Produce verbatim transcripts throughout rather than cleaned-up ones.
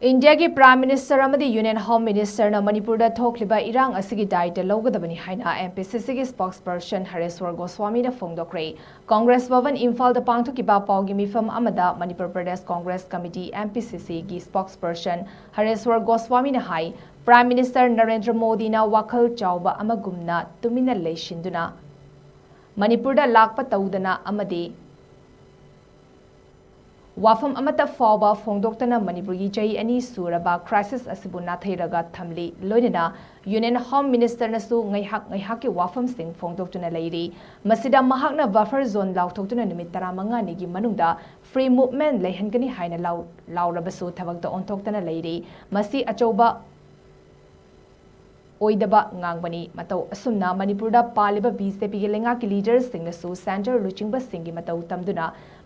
ꯏꯟꯗꯤꯌꯥꯒꯤ Prime Minister ꯑꯃꯗꯤ Union Home Ministerꯅ ꯃꯅꯤꯄꯨꯔꯗ ꯊꯣꯛꯂꯤꯕ ꯏꯔꯥꯡ ꯑꯁꯤꯒꯤ ꯗꯥꯏꯇ ꯂꯧꯒꯗꯕꯅꯤ ꯍꯥꯏꯅ MPCCꯒꯤ spokesperson ꯍꯔꯦꯁ꯭ꯋꯔ ꯒꯣꯁ꯭ꯋꯥꯃꯤꯅ ꯐꯣꯡꯗꯣꯛꯈ꯭ꯔꯦ꯫ Congress Bhavan ꯏꯝꯐꯥꯜꯗ ꯄꯥꯡꯊꯣꯛꯈꯤꯕ ꯄꯥꯎꯒꯤ ꯃꯤꯐꯝ ꯑꯃꯗ Manipur Pradesh Congress Committee, MPCCꯒꯤ spokesperson ꯍꯔꯦꯁ꯭ꯋꯔ ꯒꯣꯁ꯭ꯋꯥꯃꯤꯅ ꯍꯥꯏ, Prime Minister ꯅꯔꯦꯟꯗ꯭ꯔ ꯃꯣꯗꯤꯅ ꯋꯥꯈꯜ ꯆꯥꯎꯕ ꯑꯃꯒꯨꯝꯅ ꯇꯨꯃꯤꯟꯅ ꯂꯩꯁꯤꯟꯗꯨꯅ ꯃꯅꯤꯄꯨꯔꯗ ꯂꯥꯛꯄ ꯇꯧꯗꯅ ꯑꯃꯗꯤ ꯋꯥꯐꯝ ꯑꯃꯠꯇ ꯐꯥꯎꯕ ꯐꯣꯡꯗꯣꯛꯇꯅ ꯃꯅꯤꯄꯨꯔꯒꯤ ꯆꯍꯤ ꯑꯅꯤ ꯁꯨꯔꯕ crisis ꯑꯁꯤꯕꯨ ꯅꯥꯊꯩꯔꯒ ꯊꯝꯂꯤ꯫ ꯂꯣꯏꯅꯅ Union Home Ministerꯅꯁꯨ ꯉꯥꯏꯍꯥꯛ ꯉꯥꯏꯍꯥꯛꯀꯤ ꯋꯥꯐꯝꯁꯤꯡ ꯐꯣꯡꯗꯣꯛꯇꯨꯅ ꯂꯩꯔꯤ꯫ ꯃꯁꯤꯗ ꯃꯍꯥꯛꯅ buffer zone ꯂꯥꯎꯊꯣꯛꯇꯨꯅ ꯅꯨꯃꯤꯠ ꯇꯔꯥꯃꯉꯥꯅꯤꯒꯤ ꯃꯅꯨꯡꯗ free movement ꯂꯩꯍꯟꯒꯅꯤ ꯍꯥꯏꯅ ꯂꯥꯎ-, ꯂꯥꯎꯔꯕꯁꯨ ꯊꯕꯛꯇ ꯑꯣꯟꯊꯣꯛꯇꯅ ꯂꯩꯔꯤ꯫ ꯃꯁꯤ ꯑꯆꯧꯕ ꯑꯣꯏꯗꯕ ꯉꯥꯡꯕꯅꯤ꯫ ꯃꯇꯧ ꯑꯁꯨꯝꯅ ꯃꯅꯤꯄꯨꯔꯗ ꯄꯥꯜꯂꯤꯕ BJPꯒꯤ ꯂꯩꯉꯥꯛꯀꯤ leaderꯁꯤꯡꯅꯁꯨ centre ꯂꯨꯆꯤꯡꯕꯁꯤꯡꯒꯤ ꯃꯇꯧ ꯇꯝꯗꯨꯅ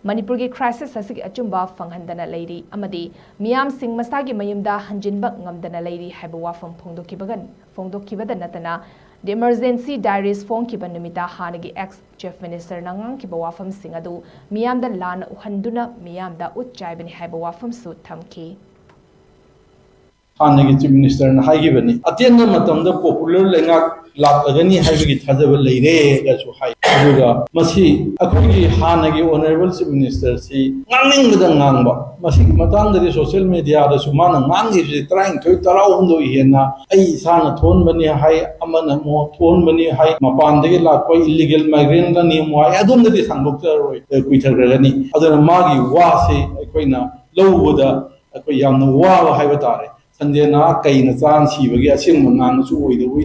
ꯃꯅꯤꯄꯨꯔꯒꯤ crisis ꯑꯁꯤꯒꯤ ꯑꯆꯨꯝꯕ ꯐꯪꯍꯟꯗꯅ ꯂꯩꯔꯤ ꯑꯃꯗꯤ ꯃꯤꯌꯥꯝꯁꯤꯡ ꯃꯁꯥꯒꯤ ꯃꯌꯨꯝꯗ ꯍꯟꯖꯤꯟꯕ ꯉꯝꯗꯅ ꯂꯩꯔꯤ ꯍꯥꯏꯕ ꯋꯥꯐꯝ ꯐꯣꯡꯗꯣꯛꯈꯤꯕꯒ-, ꯐꯣꯡꯗꯣꯛꯈꯤꯕꯗ ꯅꯠꯇꯅ, The Emergency Diaries ꯐꯣꯡꯈꯤꯕ ꯅꯨꯃꯤꯠꯇ ꯍꯥꯟꯅꯒꯤ ex Chief Ministerꯅ ꯉꯥꯡꯈꯤꯕ ꯋꯥꯐꯝꯁꯤꯡ ꯑꯗꯨ ꯃꯤꯌꯥꯝꯗ ꯂꯥꯟꯅ ꯎꯍꯟꯗꯨꯅ ꯃꯤꯌꯥꯝꯗ ꯎꯠ ꯆꯥꯏꯕꯅꯤ ꯍꯥꯏꯕ ꯋꯥꯐꯝꯁꯨ ꯊꯝꯈꯤ꯫ ꯍꯥꯟꯅꯒꯤ Chief Ministerꯅ ꯍꯥꯏꯈꯤꯕꯅꯤ, "ꯑꯇꯦꯟꯕ ꯃꯇꯝꯗ popular ꯂꯩꯉꯥꯛ ꯂꯥꯛꯂꯒꯅꯤ ꯍꯥꯏꯕꯒꯤ ꯊꯥꯖꯕ ꯂꯩꯔꯦꯒꯁꯨ ꯍꯥꯏ꯫ ꯑꯗꯨꯒ ꯃꯁꯤ ꯑꯩꯈꯣꯏꯒꯤ ꯍꯥꯟꯅꯒꯤ Honourable Chief Ministerꯁꯤ ꯉꯥꯡꯅꯤꯡꯕꯗ ꯉꯥꯡꯕ, ꯃꯁꯤꯒꯤ ꯃꯇꯥꯡꯗꯗꯤ social mediaꯗꯁꯨ ꯃꯥꯅ ꯉꯥꯡꯈꯤꯕꯁꯤ ꯇꯔꯥꯅꯤꯊꯣꯏ ꯇꯔꯥꯍꯨꯝꯗꯣꯏ ꯍꯦꯟꯅ ꯑꯩ ꯏꯁꯥꯅ ꯊꯣꯛꯍꯟꯕꯅꯤ ꯍꯥꯏ, ꯑꯃꯅ ꯑꯃꯨꯛ ꯊꯣꯛꯍꯟꯕꯅꯤ ꯍꯥꯏ, ꯃꯄꯥꯟꯗꯒꯤ ꯂꯥꯛꯄ illegal migrantꯅꯤ ꯑꯃꯨꯛ ꯍꯥꯏ꯫ ꯑꯗꯣꯝꯗꯗꯤ ꯁꯥꯡꯗꯣꯛꯆꯔꯔꯣꯏ, ꯀꯨꯏꯊꯈ꯭ꯔꯒꯅꯤ꯫ ꯑꯗꯨꯅ ꯃꯥꯒꯤ ꯋꯥꯁꯤ ꯑꯩꯈꯣꯏꯅ ꯂꯧꯕꯗ ꯑꯩꯈꯣꯏ ꯌꯥꯝꯅ ꯋꯥꯕ ꯍꯥꯏꯕ ꯇꯥꯔꯦ꯫ ꯁꯟꯗꯦ ꯅꯍꯥꯛ ꯀꯩꯅ ꯆꯥꯅ ꯁꯤꯕꯒꯤ ꯑꯁꯦꯡꯕ ꯉꯥꯡꯕꯁꯨ ꯑꯣꯏꯗꯕ,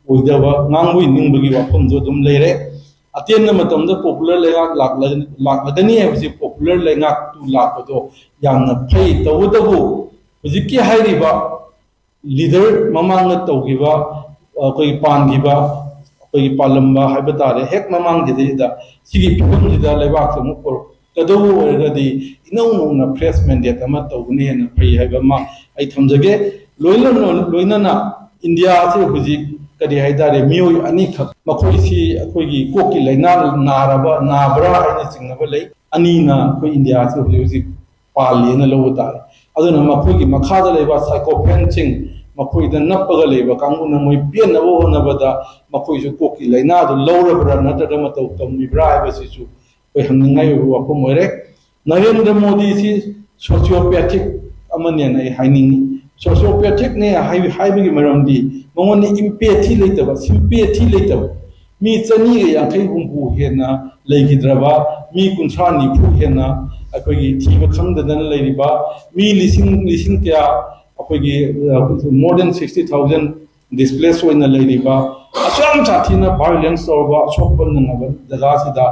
ꯑꯣꯏꯗꯕ, ꯉꯥꯡꯕ ꯑꯣꯏꯅꯤꯡꯕꯒꯤ ꯋꯥꯐꯝꯁꯨ ꯑꯗꯨꯝ ꯂꯩꯔꯦ꯫ ꯑꯇꯦꯟꯕ ꯃꯇꯝꯗ popular ꯂꯩꯉꯥꯛ ꯂꯥꯛꯂ-, ꯂꯥꯛꯂꯒꯅꯤ ꯍꯥꯏꯕꯁꯤ, popular ꯂꯩꯉꯥꯛꯇꯨ ꯂꯥꯛꯄꯗꯣ ꯌꯥꯝꯅ ꯐꯩ꯫ ꯇꯧꯕꯇꯕꯨ ꯍꯧꯖꯤꯛꯀꯤ ꯍꯥꯏꯔꯤꯕ leader ꯃꯃꯥꯡꯗ ꯇꯧꯈꯤꯕ, ꯑꯩꯈꯣꯏꯒꯤ ꯄꯥꯟꯈꯤꯕ, ꯑꯩꯈꯣꯏꯒꯤ ꯄꯥꯜꯂꯝꯕ ꯍꯥꯏꯕ ꯇꯥꯔꯦ, ꯍꯦꯛ ꯃꯃꯥꯡꯒꯤꯗꯩꯗ ꯁꯤꯒꯤ ꯐꯤꯕꯝꯁꯤꯗ ꯂꯩꯕꯥꯛꯁꯦ ꯑꯃꯨꯛ ꯄꯨꯔꯛꯀꯗꯧꯕ ꯑꯣꯏꯔꯒꯗꯤ ꯏꯅꯧ ꯅꯧꯅ fresh mandate ꯑꯃ ꯇꯧꯕꯅ ꯍꯦꯟꯅ ꯐꯩ ꯍꯥꯏꯕ ꯑꯃ ꯑꯩ ꯊꯝꯖꯒꯦ꯫ ꯂꯣꯏꯅ-, ꯂꯣꯏꯅꯅ ꯏꯟꯗꯤꯌꯥ ꯑꯁꯤ ꯍꯧꯖꯤꯛ ꯀꯔꯤ ꯍꯥꯏꯇꯥꯔꯦ, ꯃꯤꯑꯣꯏ ꯑꯅꯤꯈꯛ, ꯃꯈꯣꯏꯁꯤ ꯑꯩꯈꯣꯏꯒꯤ ꯀꯣꯛꯀꯤ ꯂꯥꯏꯅꯥ ꯅꯥꯔꯕ, ꯅꯥꯕ꯭ꯔꯥ ꯍꯥꯏꯅ ꯆꯤꯡꯅꯕ ꯂꯩ꯫ ꯑꯅꯤꯅ ꯑꯩꯈꯣꯏ ꯏꯟꯗꯤꯌꯥꯁꯤ ꯍꯧꯖꯤꯛ ꯍꯧꯖꯤꯛ ꯄꯥꯜꯂꯦꯅ ꯂꯧꯕ ꯇꯥꯔꯦ꯫ ꯑꯗꯨꯅ ꯃꯈꯣꯏꯒꯤ ꯃꯈꯥꯗ ꯂꯩꯕ psychopathꯁꯤꯡ, ꯃꯈꯣꯏꯗ ꯅꯞꯄꯒ ꯂꯩꯕ ꯀꯥꯡꯕꯨꯅ ꯃꯣꯏ ꯄꯦꯟꯅꯕ ꯍꯣꯠꯅꯕꯗ ꯃꯈꯣꯏꯁꯨ ꯀꯣꯛꯀꯤ ꯂꯥꯏꯅꯥꯗꯨ ꯂꯧꯔꯕ꯭ꯔꯥ ꯅꯠꯇ꯭ꯔꯒ ꯃꯇꯧ ꯇꯝꯂꯤꯕ꯭ꯔꯥ ꯍꯥꯏꯕꯁꯤꯁꯨ ꯑꯩꯈꯣꯏ ꯍꯪꯅꯤꯡꯉꯥꯏ ꯑꯣꯏꯕ ꯋꯥꯐꯝ ꯑꯣꯏꯔꯦ꯫ ꯅꯔꯦꯟꯗ꯭ꯔ ꯃꯣꯗꯤꯁꯤ sociopathic ꯑꯃꯅꯦꯅ ꯑꯩ ꯍꯥꯏꯅꯤꯡꯉꯤ꯫ Sociopathicꯅꯦ ꯍꯥꯏ-, ꯍꯥꯏꯕꯒꯤ ꯃꯔꯝꯗꯤ ꯃꯉꯣꯟꯗ empathy ꯂꯩꯇꯕ, sympathy ꯂꯩꯇꯕ, ꯃꯤ ꯆꯅꯤꯒ ꯌꯥꯡꯈꯩ ꯍꯨꯝꯐꯨ ꯍꯦꯟꯅ ꯂꯩꯈꯤꯗ꯭ꯔꯕ, ꯃꯤ ꯀꯨꯟꯊ꯭ꯔꯥ ꯅꯤꯐꯨ ꯍꯦꯟꯅ ꯑꯩꯈꯣꯏꯒꯤ ꯊꯤꯕ ꯈꯪꯗꯗꯅ ꯂꯩꯔꯤꯕ, ꯃꯤ ꯂꯤꯁꯤꯡ, ꯂꯤꯁꯤꯡ ꯀꯌꯥ ꯑꯩꯈꯣꯏꯒꯤ, ꯑ, more than sixty thousand displace ꯑꯣꯏꯅ ꯂꯩꯔꯤꯕ, ꯑꯁꯨꯛ ꯌꯥꯝ ꯁꯥꯊꯤꯅ violence ꯇꯧꯔꯕ, ꯑꯁꯣꯛꯄ ꯅꯪꯉꯕ ꯖꯒꯥꯁꯤꯗ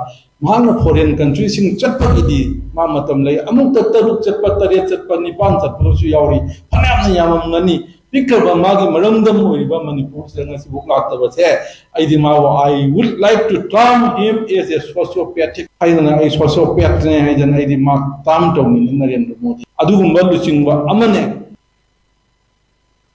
ꯃꯍꯥꯛꯅ foreign countryꯁꯤꯡ ꯆꯠꯄꯒꯤꯗꯤ ꯃꯥ ꯃꯇꯝ ꯂꯩ꯫ ꯑꯃꯨꯛꯇ ꯇꯔꯨꯛ ꯆꯠꯄ, ꯇꯔꯦꯠ ꯆꯠꯄ, ꯅꯤꯄꯥꯟ ꯆꯠꯄꯒꯁꯨ ꯌꯥꯎꯔꯤ꯫ ꯐꯅꯌꯥꯝꯅ ꯌꯥꯝꯃꯝꯒꯅꯤ꯫ ꯄꯤꯛꯈ꯭ꯔꯕ ꯃꯥꯒꯤ ꯃꯔꯝꯗꯝ ꯑꯣꯏꯔꯤꯕ ꯃꯅꯤꯄꯨꯔꯁꯤꯗ ꯉꯁꯤꯐꯥꯎ ꯂꯥꯛꯇꯕꯁꯦ, ꯑꯩꯗꯤ ꯃꯥꯕꯨ, "I would like to term him as a sociopathic" ꯍꯥꯏꯗꯅ, ꯑꯩ sociopathꯅꯦ ꯍꯥꯏꯗꯅ ꯑꯩꯗꯤ ꯃꯥ term ꯇꯧꯅꯤꯡꯉꯤ, ꯅꯔꯦꯟꯗ꯭ꯔ ꯃꯣꯗꯤ꯫ ꯑꯗꯨꯒꯨꯝꯕ ꯂꯨꯆꯤꯡꯕ ꯑꯃꯅꯦ꯫